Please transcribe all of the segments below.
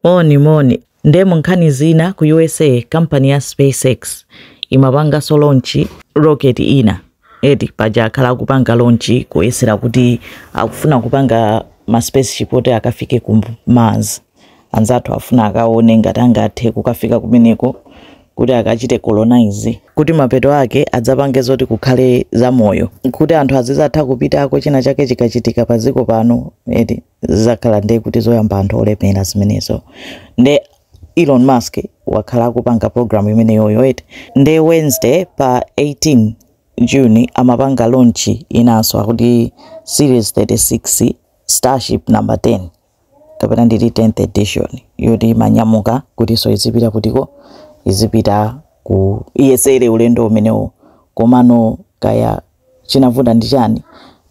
Moni moni. Nde mu nkhani zina, ku USA kampani ya SpaceX imapanganso launch rocket ina, eti? Paja akhala akupanga launch kuyesera kuti akufuna kupanga ma spaceship oti akafike ku Mars. Anzathu afuna akaone ngati angathe kukafika kumeneko kuti akachite colonize, kuti mapeto ake adzapange zoti kukhale zamoyo, kuti anthu azizatha kupitako china chake chikachitika pa dziko pano, eti? Zizakhala nde kuti zoyamba anthu olemera zimenezo. Nde Elon Musk wakhala akupanga program imeneyoyo, eti? Nde Wednesday pa 18 June amapanga launch inanso, akuti Series 36 Starship number 10, kapena nditi 10th edition, yoti imanyamuka kutinso izipita kutiko, izipita ku iyesere ulendo umenewo. Komano kaya chinavuta ndi chani,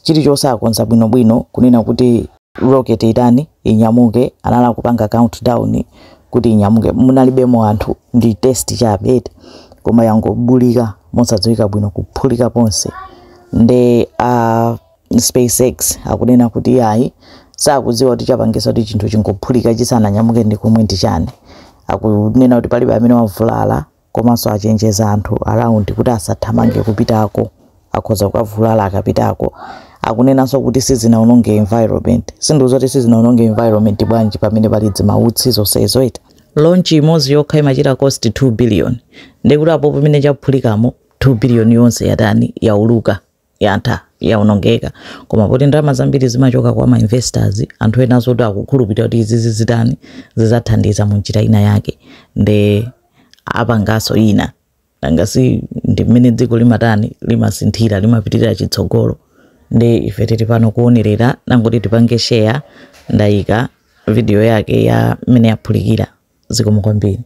chilichonse akonza bwinobwino kunena kuti rocket itani, inyamuke. Anala kupanga countdown kuti inyamuke, munalibemo anthu, ndi test chabe, eti? Koma yangobulika mosadziwika bwino, kuphulika ponse. Nde a SpaceX akunena kuti ayi, sakudziwa kuti chapangisa kuti chinthu chingophulika chisananyamuke ndi komwe ndi chani. Akunena kuti palibe amene wavulala, komanso achenjeza anthu around kuti asathamange kupitako, akhoza kukavulala akapitako. Akunenanso kuti sizinaononge environment. Sindiuza kuti sizinaononge environment bwanji pamene pali zimautsi zonsezo, eti? Launch imodzi yokha imachita cost 2 billion, ndikuti apo pamene chaphulikamo 2 billion yonse yatani? Yauluka, yatha, yaonongeka. Koma poti ndalama zambiri zimachoka kwa ma investors, anthu ena zoti akukhulupirira kuti izi zizitani, zizathandiza mu njira ina yake, nde apanganso ina. Nanga si ndi mmene dziko limatani, limasinthira, limapitirira chitsogolo? Nde ife tili pano kuonerera, nangoti tipange share. Ndayika video yake ya mmene yaphulikira. Zikomo kwambiri.